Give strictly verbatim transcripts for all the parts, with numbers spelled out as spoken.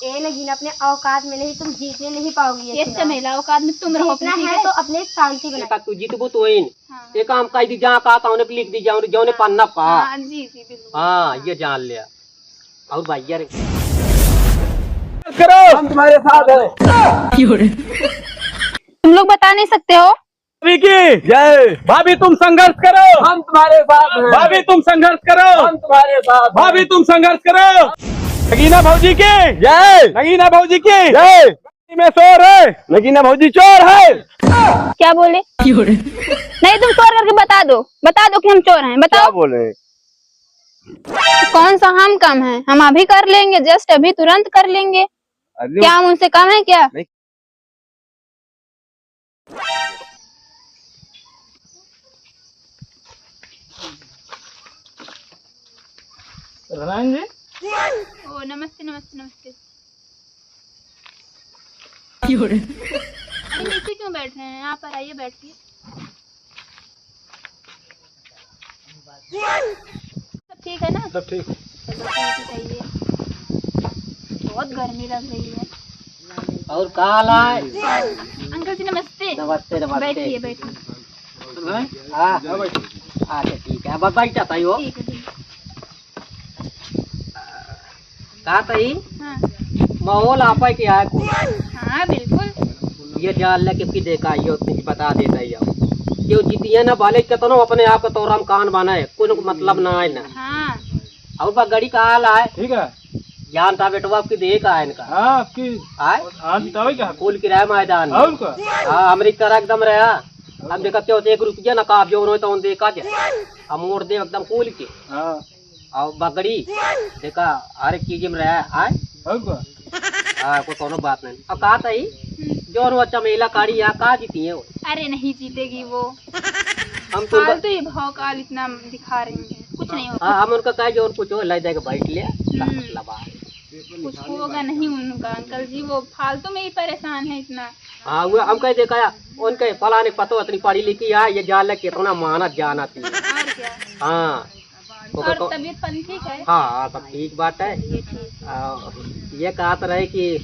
ए नगीना, अपने औकात में नहीं, तुम जीतने नहीं पाओगी ये ये चुनाव। चमेला औकात में तुम रहो जीतना अपने, ठीक है है? तो अपने शांति बनाओ। एक तू जीतबू तो इन। हाँ। एक काम कह दी, जहाँ कहा था उन्हें लिख दी, जौने, जौने पन्ना पा। हाँ, जी, जी, बिल्कुल। हाँ, ये जान लिया। और भैया रे। करो। हम तुम्हारे साथ हैं। तुम लोग बता नहीं सकते हो। भाभी की जय। भाभी तुम संघर्ष करो। हम तुम्हारे साथ हैं। भाभी तुम संघर्ष करो। हम तुम्हारे साथ हैं। भाभी तुम संघर्ष करो। नगीना भौजी की जय। नगीना भौजी की जय। में चोर है। नगीना भौजी चोर है। क्या बोले? नहीं, तुम चोर करके बता दो, बता दो कि हम चोर हैं, बताओ। क्या बोले? कौन सा हम कम है? हम अभी कर लेंगे, just अभी तुरंत कर लेंगे। अरे क्या हम उनसे कम है क्या? नहीं। प्रधान जी। ओ, नमस्ते, नमस्ते, नमस्ते। क्यों रे? अरे, नीचे क्यों बैठ रहे हैं? यहाँ पर आइए, बैठिए। सब ठीक है ना? सब ठीक। चलो, ठीक ही चाहिए। बहुत गर्मी लग रही है। और का हाल है? अंकल जी, नमस्ते। नमस्ते, नमस्ते। बैठिए, बैठिए। हाँ? हाँ, बैठो। अच्छा, ठीक है। अब बैठा था यो। ठीक है, ठीक है। का तई? हाँ। माहौल आपा के आए कुल। हाँ, बिल्कुल। ये जान ले कि, कि देखा, ये उतनी बता देता ही अब। क्यों जीतिए ना, भले कितनो अपने आप का तोराम कान बना है, कोई मतलब ना है ना। हाँ। अब बगड़ी का हाल आए। ठीक है। जानता बेटवा आपकी देख आए इनका। हाँ, आपकी आए? हाँ, जितावे का? कुल किराया मैदान में। और का? हाँ, अमरीका रहा एकदम रहा। हम देखा क्यों एक रुपया ना काप जो उन्होंने तो उन देखा जे। हम मोड़ दे एकदम कुल के। हाँ। और बगड़ी, देखा, हर एक चीज में रहा है, आय? और का? हाँ, कोई कोनो बात नहीं। अब का तई, हम्म। जो वो चमेला काढ़ी यहाँ का जीती है वो? अरे, नहीं जीतेगी वो। हम तो फालतू ही भौकाल इतना दिखा रही है, कुछ नहीं होगा। हाँ, हम उनका कहे जो कुछ हो, ले जाके बैठ ले, हम्म। मतलब आ। कुछ होगा नहीं उनका, अंकल जी, वो फालतू में ही परेशान है इतना। हाँ, वो हम कहे देखा, उनके फलाने पतो इतनी पढ़ी लिखी है, ये जान ले कितना मानत जानत ही। और क्या? हाँ। ओकर और तो तबीयत पानी ठीक है? हाँ, हाँ, सब ठीक बात है। चलिए, ठीक है। आ, ये कहत रहे कि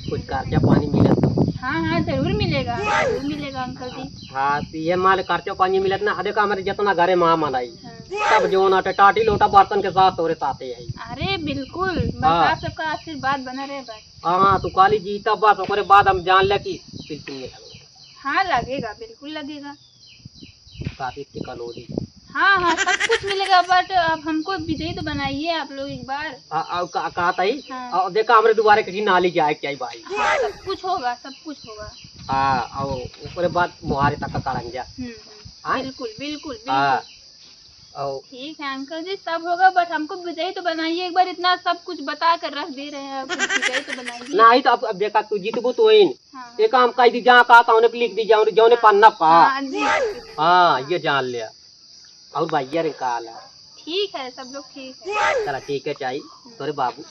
कुछ खर्चा पानी मिलत तो। हाँ, हाँ, जरूर मिलेगा, जरूर मिलेगा अंकल जी। हाँ, तो ये माल खर्चा पानी मिलत ना, देखो हमारे जितना घरे माँ मनाई, हाँ। सब जो ना टाटी लोटा बर्तन के साथ तोरे साथे है। अरे बिल्कुल, बस हाँ। आप सबका आशीर्वाद बना रहे बस। हाँ, हाँ, तू काली जीता बस, ओकरे बाद हम जान ले कि बिल्कुल मिलेगा। हाँ, लगेगा, बिल्कुल लगेगा। काफी टिकल हो रही। हाँ, हाँ, सब कुछ मिलेगा, but अब हमको विजयी तो बनाइए आप लोग एक बार। आ, आ, का, कहा था ही? हाँ। आ, देखा, हमरे दुबारे कहीं नाली जाए क्या ही भाई? हाँ, सब कुछ होगा, सब कुछ होगा। हाँ, और ओकरे बाद मुहारे तक का करंजा। हम्म, हम्म, हाँ? बिल्कुल, बिल्कुल, हाँ। बिल्कुल। और ठीक है अंकल जी, सब होगा, but हमको विजयी तो बनाइए एक बार, इतना सब कुछ बता कर रख दे रहे हैं, अब विजयी तो बनाइए। नहीं तो अब, अब देखा, तू जीतबू तो इन। हाँ, हाँ। एक काम कह दी, जहाँ कहा था उन्हें लिख दी, जौने, जौने हाँ। पन्ना पा। हाँ, जी। हाँ, ये जान लिया। और भैया रे का हाल है? ठीक है, सब लोग ठीक है। चला, ठीक है, चाही। हम्म। तोरे बाबू?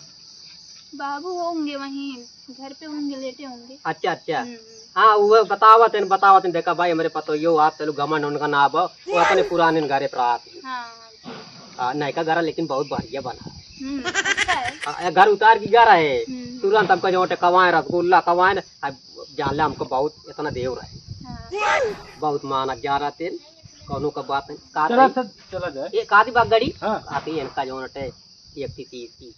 बाबू होंगे वहीं, घर पे होंगे, लेटे होंगे। अच्छा, अच्छा। हम्म, हम्म। हाँ, वो बतावत है, बतावत है, देखा भाई, हमरे पतोहियो, आप चलो घमंड उनका ना बा, वो अपने पुराने घरे पर आती है। हाँ, हाँ, ठीक। हाँ, नयका घर है, लेकिन बहुत बढ़िया बना है। हम्म, अच्छा है। हाँ, ये घर उतार की घर है, हम्म, हम्म। तुरंत हमको जो कवाए रसगुल्ला, कवाए ना, अब जान ले हमको बहुत इतना देव रहे। हाँ। बहुत मानत जा रहा तेल, कौनो का बात नहीं। का चला कही? सर, चला जाए। ये कादी बात गड़ी? हाँ। आती है इनका जो नटे, एक टी तीस की।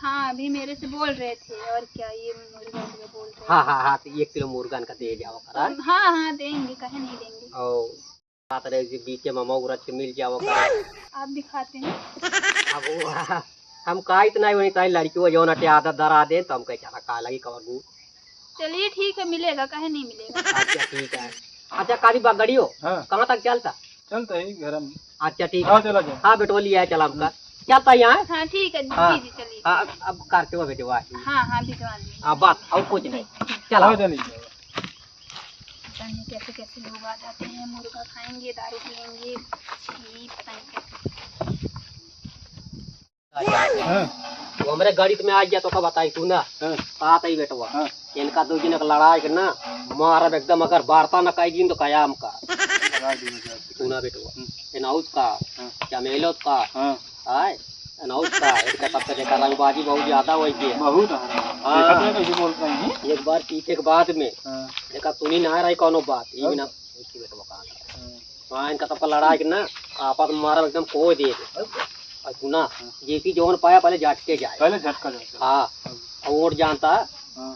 हाँ, अभी मेरे से बोल रहे थे, और क्या, ये मुर्गा वुर्गा बोल रहे हाँ, थे। हाँ, हाँ, तो एक किलो मुर्गा इनका दे जाओ करा। हाँ, हाँ, देंगे, कहे नहीं देंगे। और बात रहे जी, बीच में मऊरत के मिल जाओ करा। आप भी खाते हैं? अब वो, हम का इतना ही वहीं ताई लड़की वो जो नटे आदत धरा दे, तो हम कहे, "चला, का लगी कवर गू?" चलिए ठीक है, मिलेगा, काहे नहीं मिलेगा। अच्छा, ठीक है। अच्छा, काली बगड़ी हो? हाँ। कहाँ तक चलता? चलता ही घर में। अच्छा, ठीक हाँ, है। चला जाए। हाँ, बेटवा लिया है, चला हमका। हम्म। चलता ही यहाँ? हाँ, ठीक है, हाँ। जी, जी, चलिए। हाँ, अब, अब करते हुए बेटवा। हाँ, हाँ, भिजवा दीजिए। हाँ, बस, और कुछ नहीं। चला। हाँ, चलिए। पता नहीं कैसे कैसे लोग आ जाते हैं, मुर्गा खाएंगे, दारू पिएंगे, छी, पता नहीं कैसे। हाँ। वो हमरे गणित में आ गया तो का बताई तू ना। हाँ। बात आई बेटवा। हाँ। इनका दो जन के लड़ाई के ना, मारब एकदम, अगर वार्ता न कई दिन तो कयाम का। लगा दी मजाक। तू ना बेटवा। हम्म। इनाउस का, हाँ। चमेलोत का, हाँ। आए। अनाउंस का है, इनका सबसे देखा रंगबाजी बहुत ज्यादा होई के है। बहुत है। हाँ। देखा तो कैसे बोल रहे हैं? एक बार पीछे के बाद में हाँ। देखा सुनी ना रही कौनो बात, ये भी ना। हाँ। हाँ, इनका सबका लड़ाई के ना, आपस में मारा एकदम कोई दे दे। और सुना, हाँ। जेपी जौन पाया पहले झटके जाए। पहले झटका जाए। हाँ। और वोट जानता है, हाँ।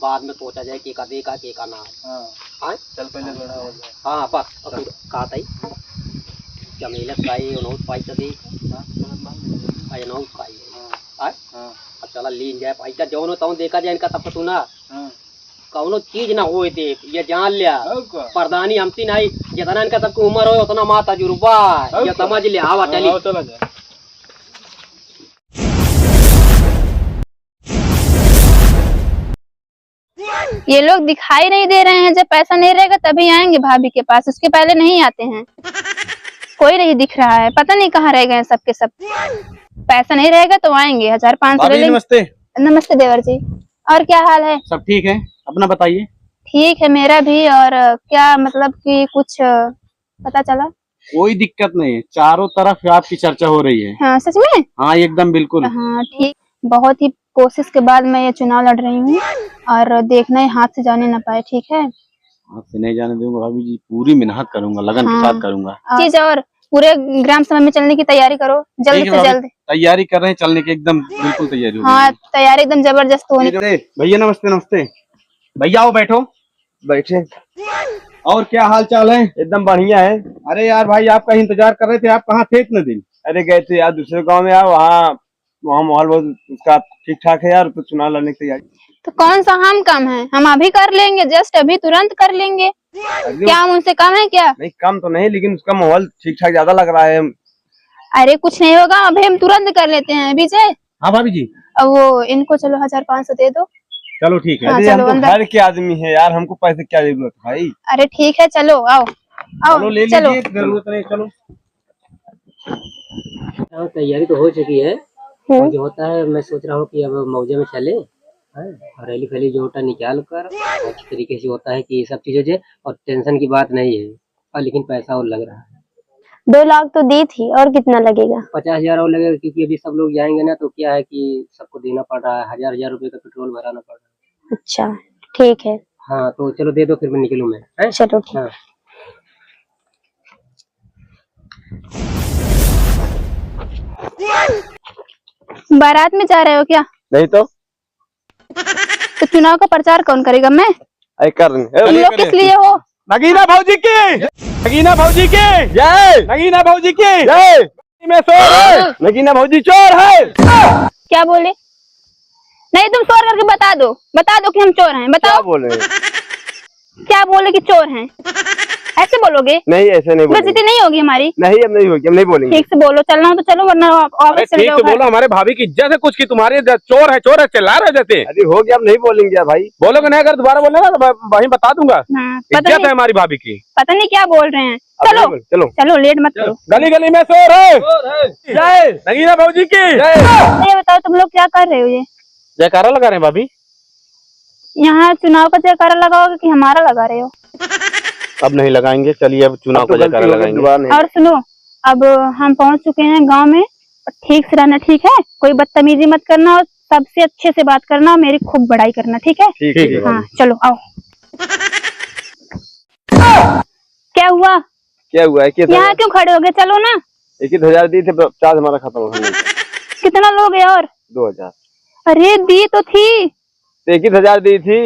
बाद में सोचा जाए के का देखा, के का ना है। हाँ। हाँ? चल पहले लड़ा हो जाए। हाँ, बस, अब चल। तू कहा था ही। चमेलत का ये, उन्होंने पाई तो देख। हाँ, चल, हाँ। अरे, नौ का ये। हाँ। हाँ? हाँ। अब चला लीन जाए, पैसा जौन हो, तौन देखा जाए इनका, तब तो सुना। हाँ। कौनो चीज ना होए दे, ये जान लिया। और का? प्रधानी हमती नहीं, जितना इनका सबको उम्र हो, उतना माँ तजुर्बा है। और ये का? समझ लिया, आवा, हाँ, चली। आओ, चला जाए। ये लोग दिखाई नहीं दे रहे हैं, जब पैसा नहीं रहेगा तभी आएंगे भाभी के पास, उसके पहले नहीं आते हैं। कोई नहीं दिख रहा है, पता नहीं कहाँ रह गए हैं सबके सब। पैसा नहीं रहेगा तो आएंगे, हजार पाँच सौ ले भाभी, लेंगे। नमस्ते। नमस्ते देवर जी, और क्या हाल है? सब ठीक है, अपना बताइए। ठीक है मेरा भी, और क्या मतलब कि कुछ पता चला? कोई दिक्कत नहीं है, चारों तरफ आपकी चर्चा हो रही है। हाँ, सच में? हाँ, एकदम बिल्कुल। हाँ, ठीक। बहुत ही कोशिश के बाद मैं ये चुनाव लड़ रही हूँ और देखना है हाथ से जाने ना पाए, ठीक है? हाथ से नहीं जाने दूंगा भाभी जी, पूरी मेहनत करूंगा, लगन के हाँ। साथ करूंगा। चीज और पूरे ग्राम सभा में चलने की तैयारी करो, जल्द ठीक है से भाभी, जल्द। तैयारी कर रहे हैं चलने की, एकदम बिल्कुल तैयारी हो हाँ, गई है। तैयारी एकदम जबरदस्त होने। ये जो, ए, भैया नमस्ते, नमस्ते। भैया आओ बैठो। बैठे। और क्या हाल चाल है? एकदम बढ़िया है। अरे यार भाई, आपका इंतजार कर रहे थे, आप कहाँ थे इतने दिन? अरे गए थे यार दूसरे गांव में यार, वहाँ, वहाँ माहौल बहुत उसका ठीक ठाक है यार, तो चुनाव लड़ने की तैयारी। तो कौन सा हम कम है, हम अभी कर लेंगे, just अभी तुरंत कर लेंगे। अरे क्या हम उनसे कम है क्या? नहीं, कम तो नहीं, लेकिन उसका माहौल ठीक ठाक ज्यादा लग रहा है। अरे कुछ नहीं होगा, अभी हम तुरंत कर लेते हैं विजय। हाँ भाभी जी। अब वो इनको चलो हजार पाँच सौ दे दो। चलो ठीक है। हाँ, अरे हम चलो तो अंदर। घर के आदमी है यार, हमको पैसे क्या जरूरत है भाई? अरे ठीक है, चलो आओ, आओ, चलो ले चलो। लीजिए, जरूरत नहीं, चलो। हाँ, तैयारी तो हो चुकी है। हम्म। और जो होता है, मैं सोच रहा हूँ कि अब मौजे में चले, हैं? और रैली फैली जो होता है निकाल कर अच्छी तरीके से होता है कि ये सब चीज हो जाए और टेंशन की बात नहीं है। और लेकिन पैसा और लग रहा है। दो लाख तो दी थी, और कितना लगेगा? पचास हजार और लगेगा, क्योंकि अभी सब लोग जाएंगे ना, तो क्या है कि सबको देना पड़ रहा है, हजार हजार रुपए का पेट्रोल भराना पड़ रहा है। अच्छा, ठीक है। हाँ, तो चलो दे दो, फिर मैं निकलूँ मैं, हैं? चलो, ठीक। हाँ। बारात में जा रहे हो क्या? नहीं तो। तो चुनाव का प्रचार कौन करेगा? मैं? अरे कर रहे हैं। तुम लोग किस लिए हो? नगीना भौजी की, नगीना भौजी की जय। नगीना भौजी की जय। में चोर है। नगीना भौजी चोर है। क्या बोले? नहीं, तुम चोर करके बता दो, बता दो कि हम चोर हैं, बताओ। क्या बोले? क्या बोले कि चोर हैं? ऐसे बोलोगे? नहीं, ऐसे नहीं बोलेंगे। बेइज्जती नहीं होगी हमारी? नहीं, अब नहीं होगी, हम नहीं बोलेंगे। ठीक से बोलो, चलना हो तो चलो, वरना आप अरे वापस चले ठीक जाओ से घर। बोलो, हमारे भाभी की इज्जत है कुछ की, तुम्हारे ज-, चोर है, चोर है, चिल्ला रहे जाते हैं। अरे हो गया, अब नहीं बोलेंगे भाई। बोलोगे नहीं, अगर दोबारा बोलना ना तो मैं वहीं बता दूंगा। हाँ, पता इज्जत नहीं, है हमारी भाभी की। पता नहीं क्या बोल रहे हैं। अब चलो, नहीं बोल, चलो। चलो, लेट मत चलो। करो। गली गली में शोर है। शोर है। जय। नगीना भौजी की। जय। ये बताओ, तुम लोग क्या कर रहे हो ये? जयकारा लगा रहे हैं भाभी। यहाँ चुनाव का जयकारा लगाओगे कि हमारा लगा रहे हो? अब नहीं लगाएंगे, चलिए अब चुनाव अब तो का जयकारा गलती हो गई, लगाएंगे। दोबारा नहीं। और सुनो, अब हम पहुँच चुके हैं गाँव में, ठीक से रहना, ठीक है? कोई बदतमीजी मत करना और सबसे अच्छे से बात करना और मेरी खूब बड़ाई करना, ठीक है? ठीक है, ठीक है। हाँ, चलो आओ। क्या हुआ? क्या हुआ है? किस यहाँ क्यों खड़े हो गए? चलो ना। इक्कीस हजार दी थी, चार्ज हमारा खत्म हो गया। कितना लोगे और? दो हजार। अरे दी तो थी। तो इक्कीस हजार दी थी।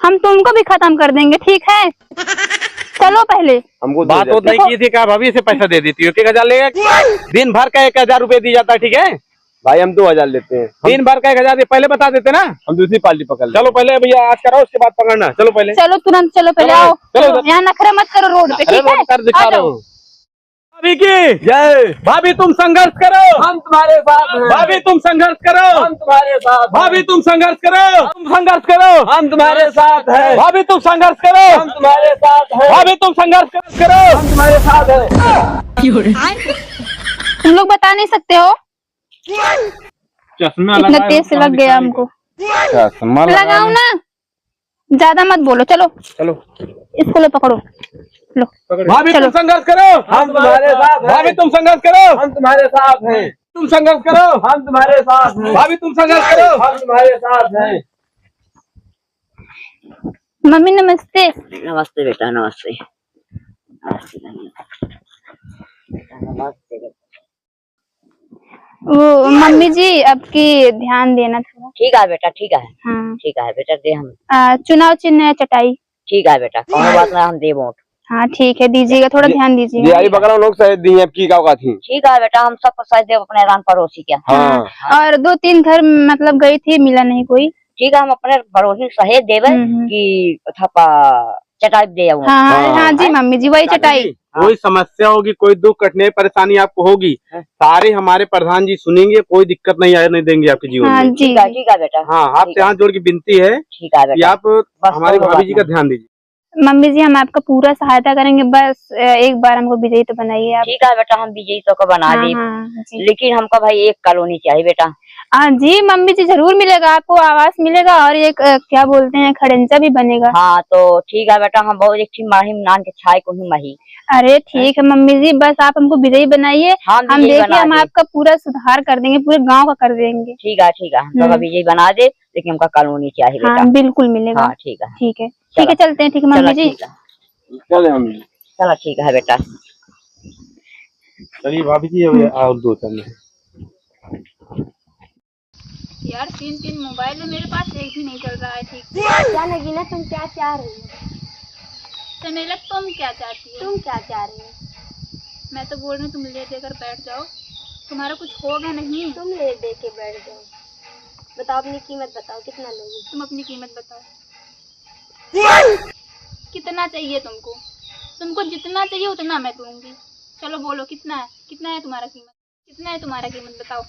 हम तुमको भी खत्म कर देंगे, ठीक है? चलो पहले। हमको दो हजार। बात नहीं की थी क्या भाभी, इसे पैसा दे देती हो, एक एक हजार लेगा। दिन भर का एक हजार रुपये दी जाता है, ठीक है? भाई हम दो हजार लेते हैं। हम दिन भर का एक हजार दे, पहले बता देते ना। हम दूसरी पार्टी पकड़ लेंगे। चलो पहले भैया आज कराओ, उसके बाद पकड़ना। चलो पहले। चलो तुरंत चलो, पहले चलो, आओ। चलो, चलो, चलो। यहाँ नखरे मत करो रोड पे, अरे ठीक है? रोड कर दिखा रहे हो। भाभी की जय। भाभी तुम संघर्ष करो, हम तुम्हारे साथ हैं। भाभी तुम संघर्ष करो, हम तुम्हारे साथ हैं। भाभी तुम संघर्ष करो, तुम संघर्ष करो, हम तुम्हारे साथ हैं। भाभी तुम संघर्ष करो, हम तुम्हारे साथ हैं। भाभी तुम संघर्ष करो, हम तुम्हारे साथ हैं। तुम लोग बता नहीं सकते हो। चश्मा इतना लगाए तेज से लग गया हमको। चश्मा लगाओ ना, ज्यादा मत बोलो। चलो, चलो। इसको लो, पकड़ो, लो। पकड़ो। भाभी चलो। तुम संघर्ष करो, हम तुम्हारे साथ हैं। भाभी तुम संघर्ष करो, हम तुम्हारे साथ हैं। तुम संघर्ष करो, हम तुम्हारे साथ हैं। भाभी, तुम संघर्ष करो, हम तुम्हारे साथ हैं। मम्मी, नमस्ते। नमस्ते बेटा, नमस्ते। नमस्ते, नमस्ते। वो, मम्मी जी, आपकी ध्यान देना थोड़ा। ठीक है बेटा, ठीक है। हाँ। ठीक है बेटा, दे हम। आ, चुनाव चिन्ह है चटाई। ठीक है बेटा, कौनो बात ना, हम दे वोट। हाँ, ठीक है, दीजिएगा, थोड़ा ध्यान दीजिएगा। दिहाड़ी बकरा लोग सहेज दी हैं, अब की का औकात ही। ठीक है बेटा, हम सबको सहेज देब अपने रान पड़ोसी के। हाँ। हाँ, और दो तीन घर, मतलब, गई थी, मिला नहीं कोई। ठीक है, हम अपने पड़ोसी को सहेज देबे हम्म, हम्म। कि थपा चटाई दे आऊँ। हाँ, हाँ, हाँ। हाँ जी, मम्मी जी, वही चटाई। हाँ। कोई समस्या होगी, कोई दुख, कठिनाई, परेशानी आपको होगी, हाँ। सारे हमारे प्रधान जी सुनेंगे, कोई दिक्कत नहीं आने देंगे आपके जीवन हाँ में। जी। ठीक है, ठीक है बेटा। हाँ, आपसे हाथ जोड़ के विनती है ठीक है कि बेटा। आप बस हमारी भाभी जी का ध्यान दीजिए। मम्मी जी, हम आपका पूरा सहायता करेंगे, बस, अ, एक बार हमको विजयी तो बनाइए आप। ठीक है बेटा, हम विजयी तो को बना हाँ, देब। हाँ, जी। लेकिन हमका भाई एक कॉलोनी चाहिए बेटा। हाँ जी मम्मी जी, जरूर मिलेगा आपको, आवास मिलेगा और एक, अ, क्या बोलते हैं, खड़ंजा भी बनेगा। हाँ तो ठीक है बेटा, हम बहुत एक ठी माहिम नान के छाए को ही मही। अरे ठीक है मम्मी जी, बस आप हमको विजयी बनाइए, हम हम विजयी देखिए बना हम दे। आपका पूरा सुधार कर देंगे, पूरे गांव का कर देंगे। ठीक है, ठीक है, हम तो हम्म। विजयी बना दे, लेकिन हमका कॉलोनी चाहिए हाँ, बेटा। बिल्कुल मिलेगा। हाँ, ठीक है। ठीक है, ठीक है, चलो। चलते हैं, ठीक है, मम्मी चलो, जी। ठीक है। चले मम्मी। चलो, ठीक है बेटा। चलिए भाभी जी, अभी हम्म। और दो चलने हैं। यार, तीन, तीन मोबाइल है मेरे पास, एक भी नहीं चल रहा है ठीक से। क्या नगीना, तुम क्या चाह रही हो? चमेला, तुम क्या चाहती हो? तुम क्या चाह रही हो? मैं तो बोल रही हूँ, तुम ले देकर बैठ जाओ, तुम्हारा कुछ होगा नहीं। तुम ले दे के बैठ जाओ। बताओ, अपनी कीमत बताओ, कितना लोगी? तुम अपनी कीमत बताओ। कितना चाहिए तुमको? तुमको जितना चाहिए उतना मैं दूंगी। चलो बोलो, कितना है, कितना है तुम्हारा कीमत? कितना है तुम्हारा कीमत, बताओ।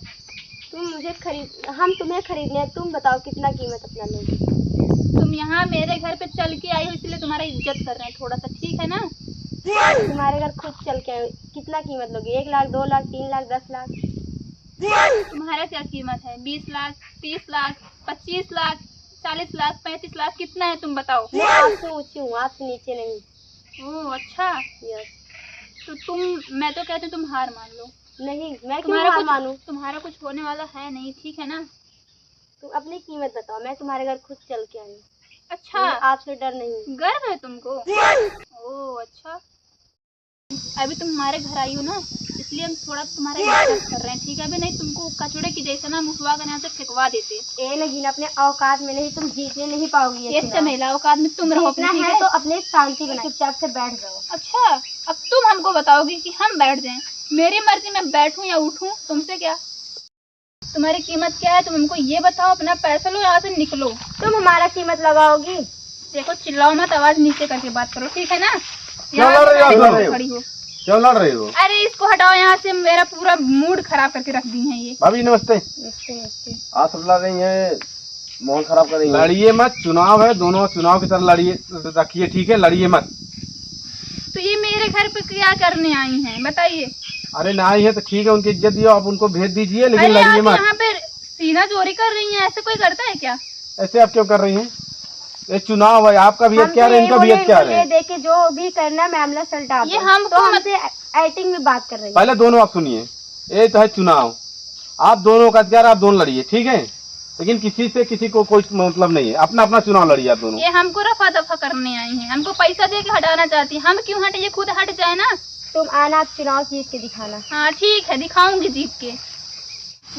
तुम मुझे खरीद, हम तुम्हें खरीदने हैं, तुम बताओ कितना कीमत अपना लोगी? तुम यहाँ मेरे घर पे चल के आई हो, इसलिए तुम्हारा इज्जत कर रहे हैं थोड़ा सा, ठीक है ना? तुम्हारे घर खुद चल के आए, कितना कीमत लोगी? एक लाख, दो लाख, तीन लाख, दस लाख? तुम्हारा क्या कीमत है? बीस लाख, तीस लाख, पच्चीस लाख, चालीस लाख, पैंतीस लाख, कितना है तुम बताओ? मैं आपसे ऊंची हूँ, आपसे नीचे नहीं। ओह, अच्छा। Yes। तो तुम, मैं तो कहती हूँ तुम हार मान लो। नहीं, मैं क्यों तुम्हारा हार कुछ, मानूं? तुम्हारा कुछ होने वाला है नहीं, ठीक है ना? तुम अपनी कीमत बताओ, मैं तुम्हारे घर खुद चल के आई हूँ। अच्छा। मुझे आपसे डर नहीं। गर्व है तुमको? ओह, अच्छा। अभी तुम हमारे घर आई हो ना, इसलिए हम थोड़ा तुम्हारा इज्जत कर रहे हैं, ठीक है? अभी नहीं तुमको कचड़े की जैसे ना हम उठवा कर यहाँ से फेंकवा देते। ए नगीना, अपने औकात में नहीं, तुम जीतने नहीं पाओगी ये ऐसे। चमेला, औकात में तुम रहो अपने, जीतना ठीक है है? तो अपने शांति बनाए, चुपचाप से बैठ जाओ। अच्छा, अब तुम हमको बताओगी कि हम बैठ जाएं? मेरी मर्जी, मैं बैठूं या उठूं, तुमसे क्या? तुम्हारी कीमत क्या है, तुम हमको ये बताओ, अपना पैसा लो, यहाँ से निकलो। तुम हमारा कीमत लगाओगी? देखो, चिल्लाओ मत, आवाज नीचे करके बात करो, ठीक है ना? क्यों यहाँ लड़ रही हो आप दोनों? खड़ी हो। क्यों लड़ रही हो? अरे, इसको हटाओ यहाँ से, मेरा पूरा मूड खराब करके रख दी है ये। भाभी, नमस्ते। नमस्ते, नमस्ते। आप सब लड़ रही हैं, माहौल खराब कर रही हैं। लड़िए मत, चुनाव है, दोनों चुनाव की तरह लड़िए, रखिए, ठीक है, लड़िए मत। तो ये मेरे घर पे क्या करने आई हैं, बताइए? अरे, ना आई है तो ठीक है, उनकी इज्जत दियो, आप उनको भेज दीजिए, लेकिन अरे, लड़िए आप मत। यहाँ पे सीना चोरी कर रही हैं, ऐसे कोई करता है क्या? ऐसे आप क्यों कर रही हैं? ये चुनाव है, आपका भी हम हक क्या तो रहे, यही इनका भी बोले, हक क्या इनको रहे? ये देके जो भी करना, मामला सलटा दो। ये हमको तो मत- हमसे एक्टिंग में बात कर रही है। पहले दोनों आप सुनिए, ये तो है चुनाव, आप दोनों का अधिकार, आप दोनों लड़िए, ठीक है, लेकिन किसी से किसी को कोई मतलब नहीं है, अपना अपना चुनाव लड़िए आप दोनों। ये हमको रफा दफा करने आई हैं, हमको पैसा दे के हटाना चाहती हैं, हम क्यों हटे, ये खुद हट जाए ना। तुम आना, आप चुनाव जीत के दिखाना। हाँ ठीक है, दिखाऊंगी जीत के।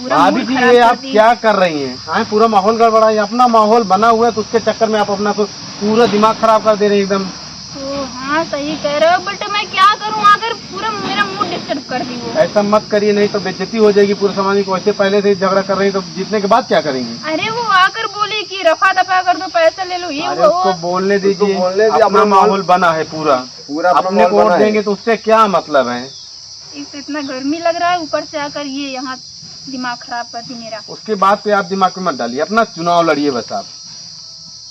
पूरा भाभी मूड जी, खराब ये कर आप दी। क्या कर रही हैं? हाँ, पूरा माहौल गड़बड़ा है। अपना माहौल बना हुआ है तो उसके चक्कर में आप अपना तो पूरा दिमाग खराब कर दे रही हैं एकदम। ओ, हाँ, सही कह रहे हो, but मैं क्या करूँ, आकर पूरा मेरा मूड डिस्टर्ब कर दी वो। ऐसा मत करिए, नहीं तो बेइज्जती हो जाएगी पूरे समाज की। वैसे पहले से ही झगड़ा कर रही हैं, तो जीतने के बाद क्या करेंगी? अरे, वो आकर बोली कि रफा दफा कर दो, पैसा ले लो, ये अरे, वो, उसको वो। बोलने उसको दीजिए, बोलने दीजिए, अपना अपना माहौल माहौल बना है पूरा। पूरा अपना अपने माहौल को वोट बना है। देंगे तो उससे क्या मतलब है? एक तो इतना गर्मी लग रहा है, ऊपर से आकर ये यहाँ दिमाग खराब कर दी मेरा। उसके बाद पे आप दिमाग में मत डालिए, अपना चुनाव लड़िए बस आप।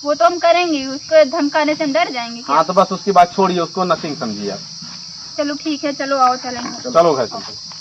वो तो हम करेंगे, उसको धमकाने से हम डर जाएंगे क्या? हाँ, तो बस उसकी बात छोड़िए, उसको nothing समझिए आप। चलो ठीक है, चलो आओ, चलेंगे। चलो घर चलते हैं।